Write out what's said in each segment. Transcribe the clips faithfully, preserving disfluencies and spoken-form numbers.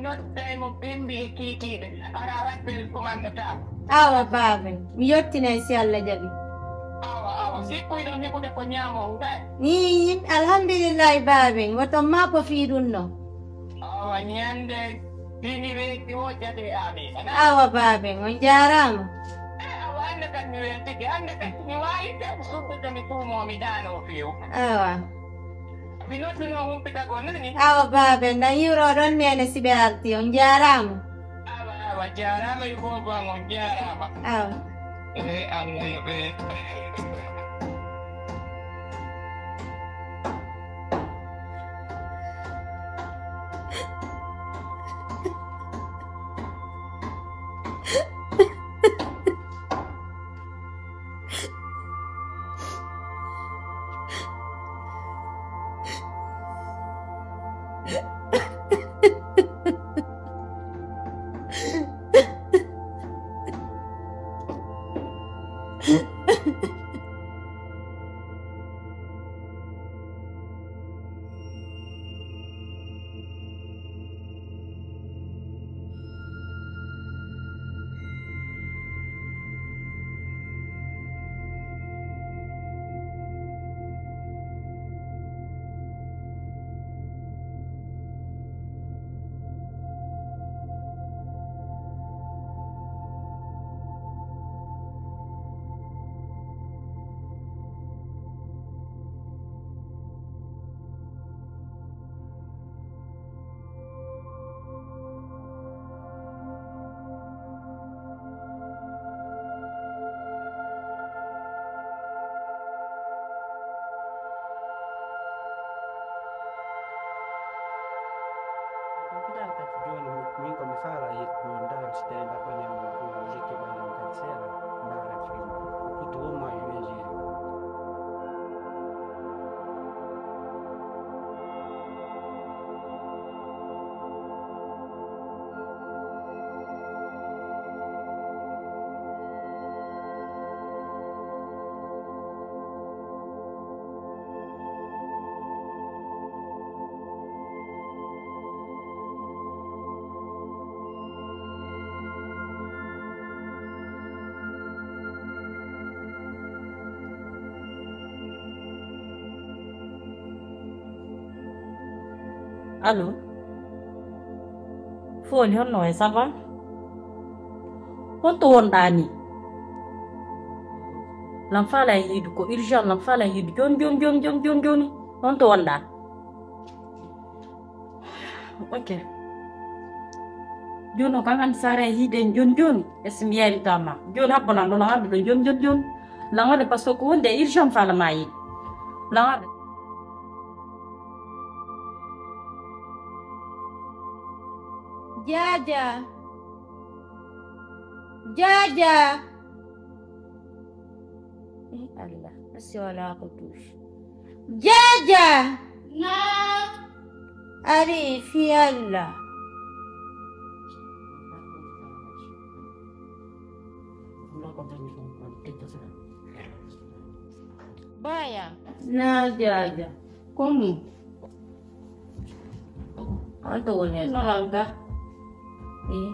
Tawi mo bimbi e kiikiiɗe, ara rappel commande ta. Awa, baaben. Mi yottinay si Allah jaɓi. Awa, awa. Sikkuy ɗon heɓude ko ñaamo ngal. Ii, alhamdulillahi, baaben. Woto maa ko fii ɗum no. Awa, ñande bini weeti o jaɓe amin. Awa, baaben. On jaaraama. Eh, awa, annde kan mi weltike. Annde kan mi waawi tan suddude mi tuumoo mi daanoo few. Awa. Mi nodduno humpitagol nani? Awa, baabe, ndan yiwro ɗon nene si ɓe arti. On jaaraama. Awa, awa, jaaraama, yo boobo an, on jaaraama. Awa. Eh, Allah yo ɓe. Jooni min ko mi faala yettude on dal, si tawii mbaɗɗon e mo ɗum jikki ɓalli on kadi seeɗa, ndaara film. Futu won ma yo ɓe jeeri. Allo? Foli, honno wayi, ça va? Honto wonɗaa ni? Lan faala e yiidu ko urgent, lan faala e yiidu jooni, jooni, jooni, jooni, jooni, jooni. Honto wonɗaa? Ok. Jooni o kan anndi saare e yiide en jooni, jooni. E si mi yeewitaama. Jooni habbo lan ɗo, lan arde ɗo jooni, jooni, jooni. Lan waɗe parce que ko wonde e urgent faala ma yiide. Lan waɗe. Jaaja. Jaaja. Eh, Allah, asi wala ko tuufi. Jaaja! Naam. Ari fi Allah. Baya. Na Jaaja. Kono. Honto woni e ɗon? Noon ka. Eh.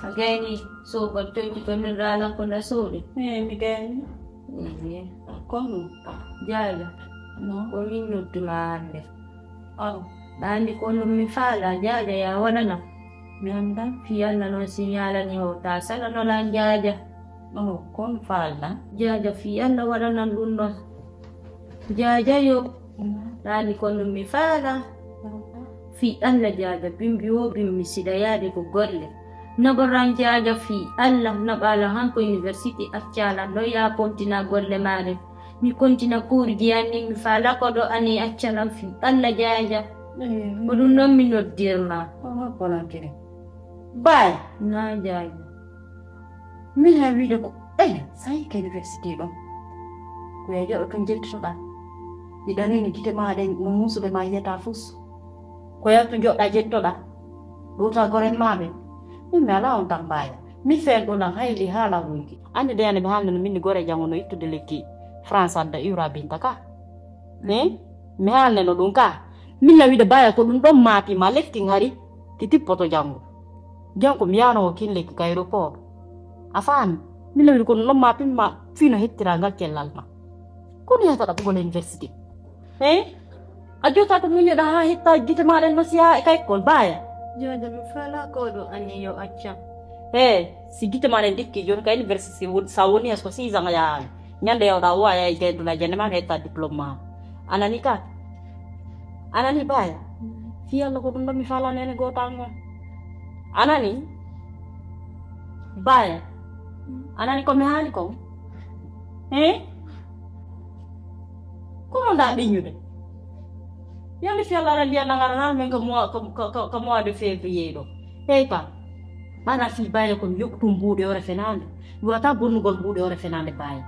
A gayni soogol toytu ko nirɗaa lan ko na soodi? Eh, mi gayni. Eh. Kono. Jaaja. No. Ko min nodduma hannde. Aw. Ɓaandi ko ɗum mi faala, Jaaja, ya waɗana. Mi annda. Fii Allah noon si mi yaalani o, ta salano lan, Jaaja. Oh, kon faalɗa? Jaaja, fii Allah waɗanan ɗum ɗon. Jaaja yo, ɗaani kon ɗum mi faala. Fii Allah, Jaaja, bimbi o bimbi, siɗa yaade ko golle. Naɓoran, Jaaja, fii Allah, naɓala han ko université, accalan ɗo ya kontina golle maɗen. Mi kontina kuurji an ni, mi faala ko ɗo ani accalan fii Allah, Jaaja. Eh. Ko ɗum ɗon mi noddirma. Oh, volontaire. Baay. Na, Jaaja. Min hay wiide ko, eh, sayi ka université ɗon. Ko ya yoɓe ko jettotoɗaa. Ɗi ɗanini gite ma ɗen, no muusuɓe ma yiyata fus. Ko ya to joɗɗa jettoɗaa. Ɗuuta goren ma ɓe. Min mi alaa on tan mbaaya. Mi feen ɗo lan hayli haala wuyki. Anndi de ane mi haalnano min ni gore jango no ittude lekki France adda ura binta ka. Ni? Mi haalnano ɗum ka. Min na wiide baya ko ɗum ɗon maapi ma lekki ngari ki tippoto janngo. Janngo mi yaano ko kin lekki kayro ko. A faami? Min na wiide ko ɗum ɗon maapi ma fino hettira ngal kellal ma. Ko ɗum yahata ɗaɓɓugol université. He? A jota ko muñoɗa ha hetta gite ma ɗen no siya e kaykol baya. Jooja mi fala ko ɗo anni yo accam. He, si gite ma ɗen ɗikki joni ka université won- sa woni hes ko six ans yaani. Ñande yawɗa o waya e gayduɗa jande ma hetta diplôme ma. Anani ka. Anani baya. Fi Allah ko ɗum ɗo mi fala nene gotal ngon. Anani. Baya. Anani ko mi haali kon. He? Ko honɗa ɓiññude? Yalla fi Allah aɗa ndiya nangara nan men ko mois ko ko- ko- ko mois de février ɗo. Hey pa. Mana fi bayre ko mi yoɓtum mbuuɗe ore fenande. Mi wata bonnugol mbuuɗe ore fenande bayre.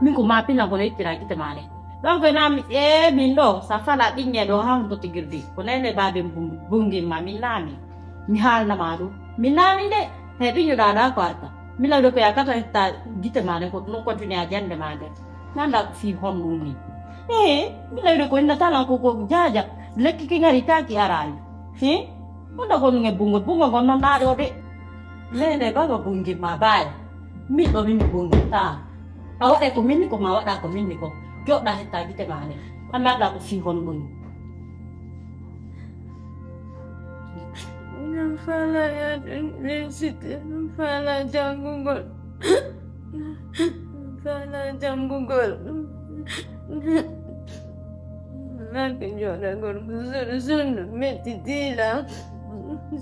Min ko ma pilan kono ittira gite male. Donc nami e min ɗo sa fala ɓiññe ɗo ha honto tigirdi. Ko nene babe bungin ma min nami. Mi haalnama ɗum. Mi nami de. He ɓiññuɗa ɗa ko arta. Mi lawde ko yakata hetta gite male ko ɗum continue a jande male. Nanda ko fii honɗum ni? Ee, mi lawde ko inna talan ko ko jaaja. Lekki ki ngari taki araani. He? Wonda ko nge bungo bungo ngon non naɗo de. Lele baba bungi ma baye. Mi ɗo min bungi ta. A waɗa ko minni ko ma waɗa ko minni ko. Joɗɗa hetta gite ma ne. Amma ɗa ko fii honɗum ni? Min fala yaade université, min fala janngugol. Min fala janngugol. Min fala jooɗagol ko solution no metti tiila.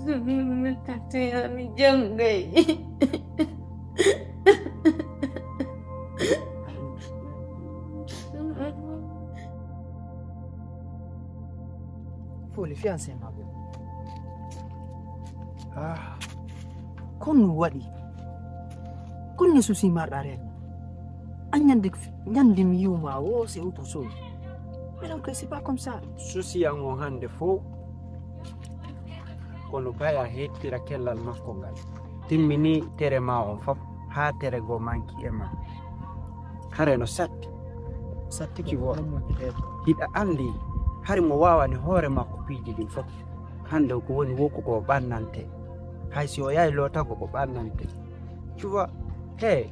Solution no metti tiila mi janngay. Foli fiancé ma bo. Ah. Kon no waɗi? Kon no souci marɗa reen? A ñande ñande mi yiwma wo c'est autre chose. Mais donc c'est pas comme ça. Souci an on hande fo. Kono baya hettira kellal makko ngal. Timmini tere ma on fof ha tere go manki e ma. Hare no satti. Satti ki wo. Hiɗa andi hari mo wawani hoore makko piiji ɗin fof. Hande ko woni wokko ko ɓannante. Hay si o yahi lootago ko ɓannante. Tu vois? He,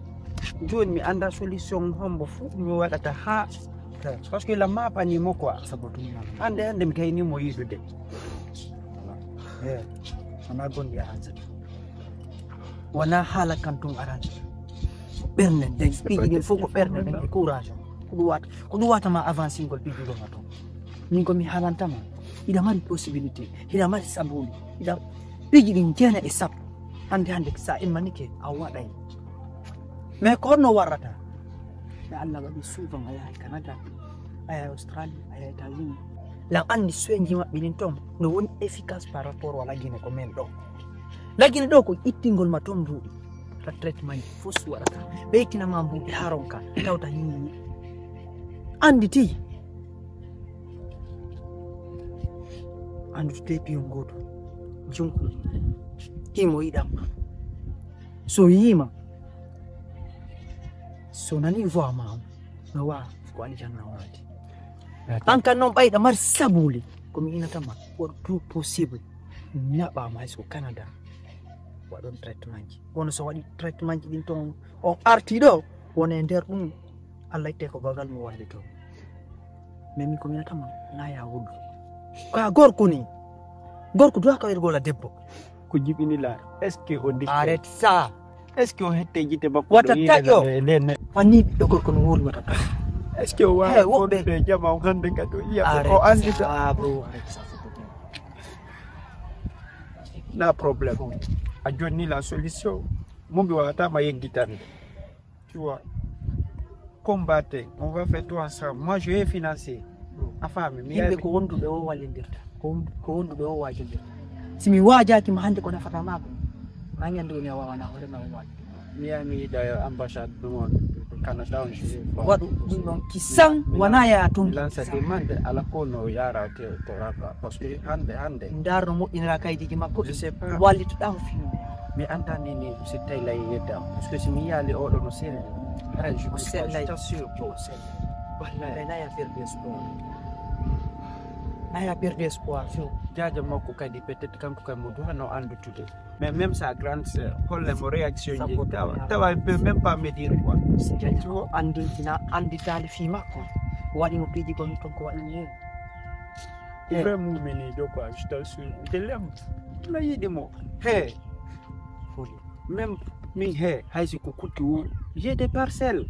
joni mi anda solution hombo fu mi waɗata ha. Parce que la mapanimo quoi. Sabu tun. Hande hande mi kaynimo yiɗude. He, ana gondi aranja. Wona haala kan tun aranja. Ɓernde nden piiji ɗin fof ko ɓernde nden e courage. Ko ɗum wata ko ɗum watama avancingol piiji ɗo ma toon. Min ko mi haalantama. Hiɗa mari possibilité, hiɗa mari sabuli, hiɗa piiji ɗin jeena e sappo. Hande hande sa immanike a waɗay. Mais ko honno warrata? Ya Allah waɗi souvent a yahay Canada, a yahay Australie, a yahay États-Unis. Lan anndi soinji maɓɓe ɗin toon no woni efficace par rapport wa lagine ko men ɗo. Lagine ɗo ko ittingol ma toon mbuuɗi. Ta traitement fof waɗata ɓeytina ma mbuuɗi haa ronka tawta yimɓe. Anndi ti anndi ti piyon gooto junko himo yiɗan ma. So yiima so nani voix ma on no waa ko alijanna waati. An kan noon ɓayɗa mari sabuli ko mi inatama waɗu tout possible naɓama hay so Canada waɗon traitement ji. Kono so waɗi traitement ji ɗin toon on arti ɗo wona e nder ɗum Allah itte ko bagal mo walli toon. Mais min ko minatama na ya wuddu ka gorko ni gorko duwa ka wirgola debbo. Ko jibini laar est ce que o dikka arrête ça. Est ce que o hette jite makko wata taƴo nene fanni ɓiɗɗo gorko no wori wata ta. Est ce que o wawi woɓɓe jama o hande kadi o yiya o andita. Na problème a jonni la solution mo mi wawatama yeggitande. Tu vois, combattre, on va faire tout ensemble. Moi, je vais financer. A faami mi yimɓe ko wonduɓe o wallindirta ko wonduɓe o waajondirta. Si mi waajaaki ma hannde ko nafata maako ma ñande woni a waawana hoore ma o waajo. Mi yaha mi yiida ambassade ɗum on Canada on waɗu ɗum ɗon kisan wona yaa tun. Lansa demande ala ko no yaara to raba parce que hannde hannde ndarno moƴƴinira kaydiji makko. Je sais pas wallitoɗa mo fino. Mi annda nini si tawi lay yeddam parce que si mi yiyaali oɗo no seeri. Hara je suis pas sûr. Wallahi. Mais na ya faire des sport. Aya perde espoir few. Jaaja makko kadi peut-être kanko kadi mo duwano anndutude. Mais même sa grande sœur, holle mo réaction ji tawa tawa elle peut même pas me dire quoi. Jaaja o anndintina annditaali fii makko. Waɗi mo piiji ko ton ko waɗi mo. Vrai mumini ɗo quoi, je t'assure. Nde lem. Na yiɗi mo. He. Même min he haysi ko kutti won. J'ai des parcelles.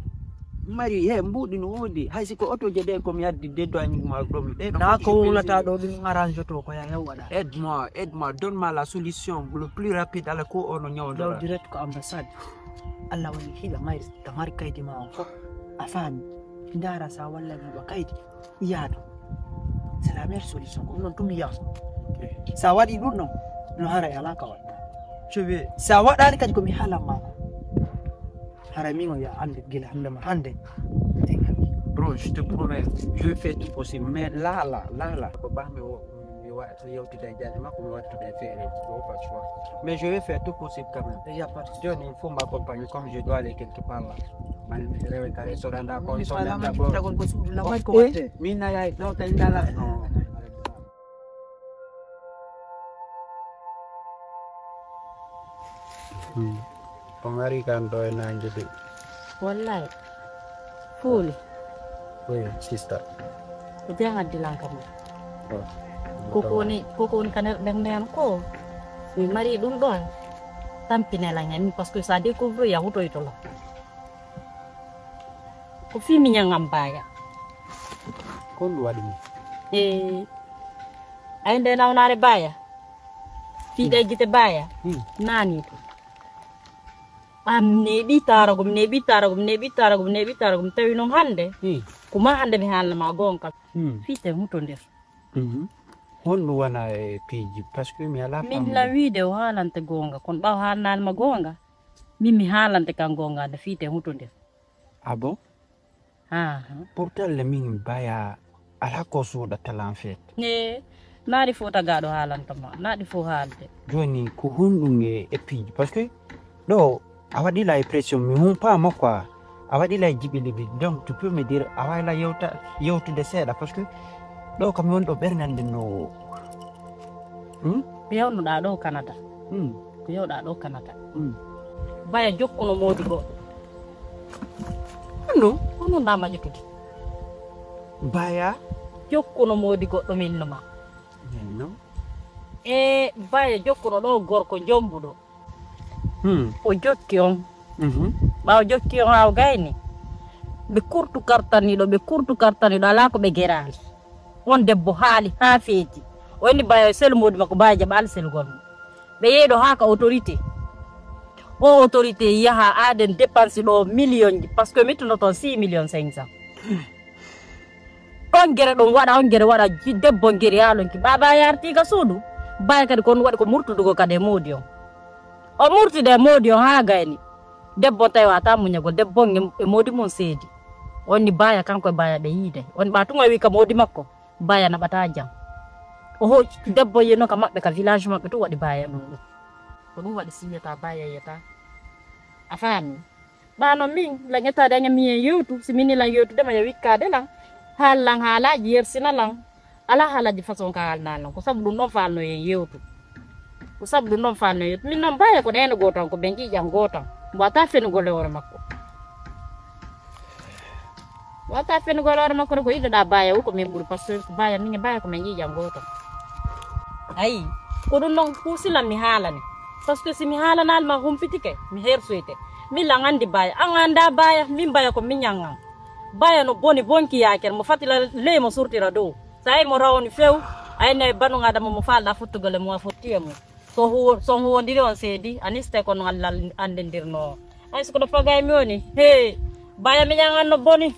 Mari he mbuɗi no woodi haysi ko otoje ɗe komi addi dedoañuma ɗum ɗe na ko wulata ɗo ɗum arrange to ko ya hew waɗa. Aide moi, aide moi, donne moi la solution le plus rapide ala ko ono ñawdora. Direct ko ambassade. Allah woni hiɗa mari ka mari kaydi ma on fof. A faami. Ndara sa wallani ba kaydi. Yaadu. C'est la meilleure solution ko non tum yaw. Sa waɗi ɗum non no haray ala ka waɗ. Sa waɗani kadi ko mi haalan ma ko. Haray min o ya hannde gila hannde ma hannde. Bro, je te promets, je vais faire tout possible. Mais là, là, là, là, ko bammi o mi wa so yewtude e jaaji makko mi wattude e feere o pas choix. Mais je vais faire tout possible quand même. Il y a pas de joni il faut m'accompagner comme je dois aller quelque part là. Man rewe ka restaurant da ko so nan da ko. Tagol ko suudu la ko watte. Min na yaay do tan dala. On ari kan ɗo e nange de. Wallahi. Fuuli. Oui, sister. Ko jang addilan kam. Ko ko woni ko ko woni kaner ɓernde an ko. Mi mari ɗum ɗon. Tampine lan hen parce que ça découvre yahutoyto lan. Ko fii mi ñangam baya. Ko ɗum waɗi mi. Ee. Ay nde nawnaare baya. Fii ɗe gite baya. Hmm. Naani to. Am neeɓi taaragum neeɓi taaragum neeɓi taaragum neeɓi taaragum tawi noon hannde. Hmm. Ko ma hannde mi haalna ma goonka. Hmm. Fii te hutondir. Mhm. Honɗum wona e piiji parce que mi alaa min la wiide o haalante goonga kono ɓaw haalnaali ma goonga min mi haalante kan goonga nde fii te hutondir. Ah bon? Aha. Pourtant le min baya alaa ko suuɗata lan feet. Ee, naaɗi fof tagaaɗo haalanta ma, naaɗi fof haalde. Jooni ko honɗum e e piiji parce que ɗo a waɗi la impression mi humpaama quoi, a waɗi la jiɓi liɓi donc tu peux me dire a wawi la yewta yewtude seeɗa parce que ɗo kam mi woni ɗo ɓerngal nde no. Hmm? Ko yawnuɗaa ɗo Kanada. Hmm. Ko yawɗaa ɗo Kanada. Hmm. Baya jokkuno moodi goɗɗo. Honno? Honno nda maƴutude? Baya? Jokkuno moodi goɗɗo min no ma. Min no? E baya jokkuno ɗo gorko jombuɗo. Hmm. O jokki on. Mhm. Ɓaawo jokki on haa o gayni. Ɓe kurtu kartaniiɗo, ɓe kurtu kartaniiɗo, alaa ko ɓe geraali. On debbo haali haa feeti. O inni baya selu moodi makko baya jaɓaali selugol mo. Ɓe yehi ɗo haa ka autorité. O autorité yaha aaden dépense ɗo million ji parce que mi tuno toon six million cinq cent. On gere ɗum waɗa on gere waɗa debbo gere yaalonki ɓaɓa yarti ka suudu. Baya kadi kon waɗi ko murtudugo kadi e moodi on. O murtida e moodi on haa gayni. Debbo on tawi wata muñagol debbo on e moodi mum seedi. On ni baya kanko e baya ɓe yiiday on ɓa tun o wi ka moodi makko. Baya naɓata jam. O hoƴi debbo yeno ka maɓɓe ka village maɓɓe tun waɗi baya ɗum ɗum. Ko ɗum waɗi siyata baya yeta. A faami? Ɓa no min la ƴettade anga mi en yewtu si min ni lan yewtude ma ya wikkade lan. Haal lan haalaji yersina lan. Ala haalaji façon ka haalnal lan ko sabu ɗum ɗon faalno en yewtu. Ko sabu ɗum ɗon faalno en yewtu min noon baya ko ɗeno gotan ko ɓen ƴiƴan gotan. Mbata fenugol e hoore makko. Wata fenugol hoore makko ko yiɗoɗa baya o ko min ɓuri parce que baya min e baya ko min ƴiƴan gotan. Ayi. Ko ɗum noon huusilan mi haalani. Parce que si mi haalanali ma humpitike mi hersoyte. Min lan anndi baya an annda baya min baya ko miñan an. Baya no boni bonki yaker mo fatila ley mo surtira dow. Sa yi mo rawni few. Ayna e banu adama mo falɗa fottugol e mo a fotti e mum. So huwo son huwondiri on seedi a niste ko no Allah anndindirno. Ay so kono fagay mi woni he. Baya miñan an no boni.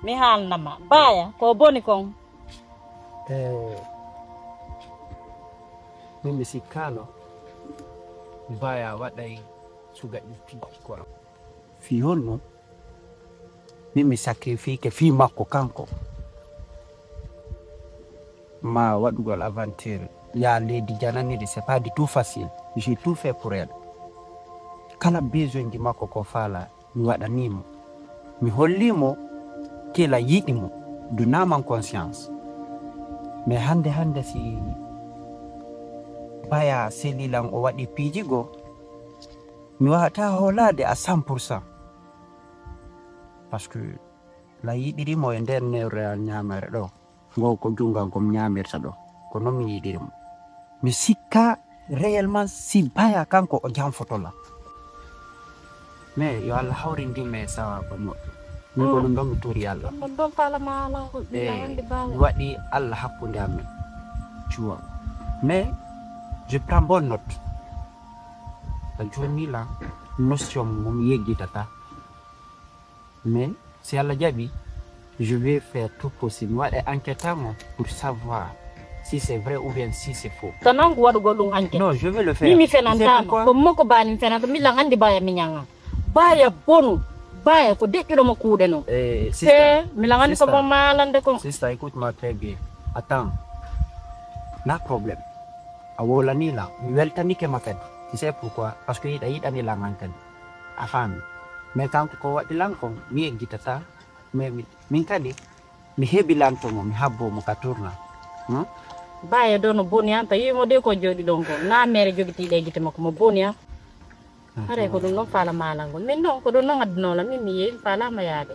Mi haalnama baya ko boni kon. E min mi sikkano baya waɗay sugaƴi piiji quoi. Fii honno? Min mi sacrifique fii makko kanko. Ma waɗugol aventure ya leydi jananiri c'est pas du tout facile. J'ai tout fait pour elle. Kala besoin ji makko ko faala mi waɗanimo. Mi hollimo kila yiɗimo de n'âme en conscience. Mais hannde hannde si Baya seli lan o waɗi piiji goo, mi waawata hoolaade à cent pour cent. Parce que la yiɗiri mo e nder newre ñaamere ɗo. Ngo ko junngo am ko mi ñaamirta ɗo. Ko non mi yiɗiri mo. Mi sikka réellement si Baya kanko o janfoto lan. Mais yo Allah hawrindin men e sawaba moƴƴo. Min ko ɗum ɗon mi tori Allah. Ɗum ɗon fala ma ala ko mi waɗi Allah hakkunde amen. Tu vois. Mais je prends bonne note. A jonni lan notion mo mi yeggitata. Mais si Allah jaɓi, je vais faire tout possible. Mi waɗa enquête mo pour savoir si c'est vrai ou bien si c'est faux. Ko non ko waɗugol ɗum enquête. Non, je vais le faire. Min mi fenantaama. Ko mo ko bani mi fenanta. Mi lan anndi Baya mi ñaŋa. Baya bonu. Baya ko deƴƴuɗo mo kuuɗe non. Eh, sister. He, mi lan anndi ko mo maalande kon. Sister, écoute-moi très bien. Attends. Na problème. A wolani lan. Mi weltanike ma kadi. Tu sais pourquoi? Parce que hiɗa yiɗani lan an kadi. A faami. Mais kanko ko waɗi lan kon, mi yeggitata. Mais mi, min kadi, mi hebilanto mo, mi habbo mo ka tournant. Hmm? Baya ɗo no boni an, ta yiwi mo de ko jooɗi ɗon ko. Na mere jogiti ɗe gite makko mo boni an. Haray ko ɗum ɗon fala maalangol. Min non ko ɗum ɗon addunoo lan, min mi yehi mi falaama yaade.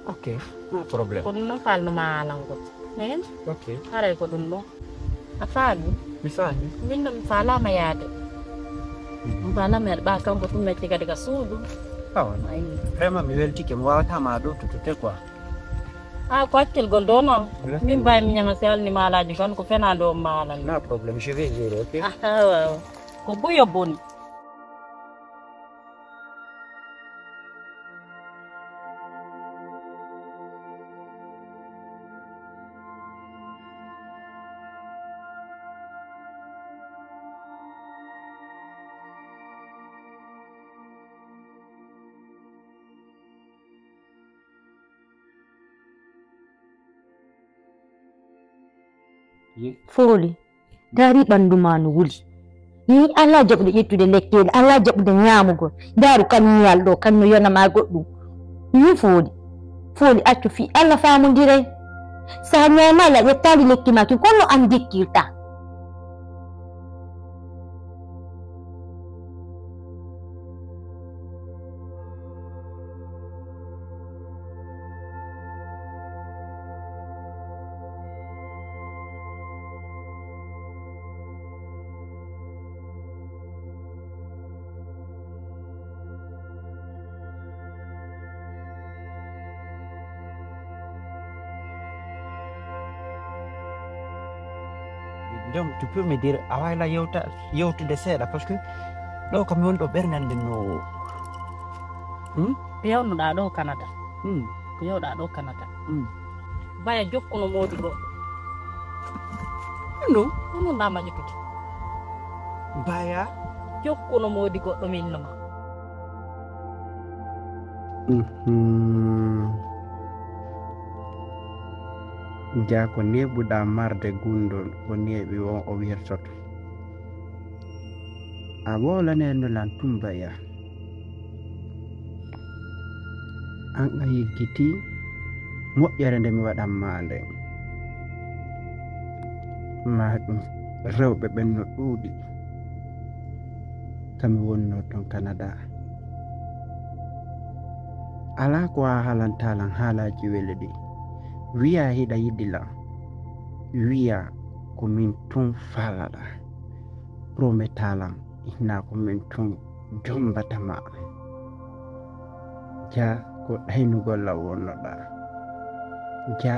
Ok, no problème. Ko ɗum ɗon falno maalangol. Min? Ok. Haray ko ɗum ɗon. A faami? Mi faami. Min non mi falaama yaade. Mi falaama yaade ɓa kanko tun mecce kadi ka suudu. Awa. Ayi. Vraiment mi weltike, mi wawata ma ɗo tutute quoi. A ko accel gol ɗo non. Min mbay mi ñama si alni maalaaji kan ko fena ɗo maalani. No problème, je vais gérer, ok? Ah, waaw. Ko buyo boni. Fooli. Ndaari ɓanndu maa no wuli. Hii, alaa jaɓude ƴettude lekkeeli, alaa jaɓude ñaamugol. Ndaaru kan ñiyal ɗo, kan no yona maa goɗɗum. Hii, Fooli. Fooli, accu fii Allah faamondiren. So a ñaamaali, a ƴettaali lekki maa kin, kono an ndekkirta. Donc, tu peux me dire, a waaway lan yewta, yewtude seeɗa, parce que ɗo kam mi woni ɗo ɓernde nden no. Hmm? Ko yawnuɗaa ɗo kanata. Hmm. Ko yawɗaa ɗo kanata. Hmm. Baya jokkuno moodi goɗɗo. No? Ko non ɗa maƴotude. Baya? Jokkuno moodi goɗɗo min no ma. Mhm. Jaa ko neeɓuɗaa marde gundol, ko neeɓi on o wirtoto. A wowlaneno lan tun Baya. An a yiggitii moƴƴere nde mi waɗan maa nden. Maa ɗum rewɓe ɓen no ɗuuɗi. Ka mi wonnoo ton Canada. Alaa ko a haalantaa lan haalaaji weli ɗi. Wi'aa hiɗa yiɗi lan. Wi'aa ko min tun faalaɗaa. Prometaa lan hinaa ko min tun jombata ma. Jaa ko ɗaynugol lan wonnoɗaa. Jaa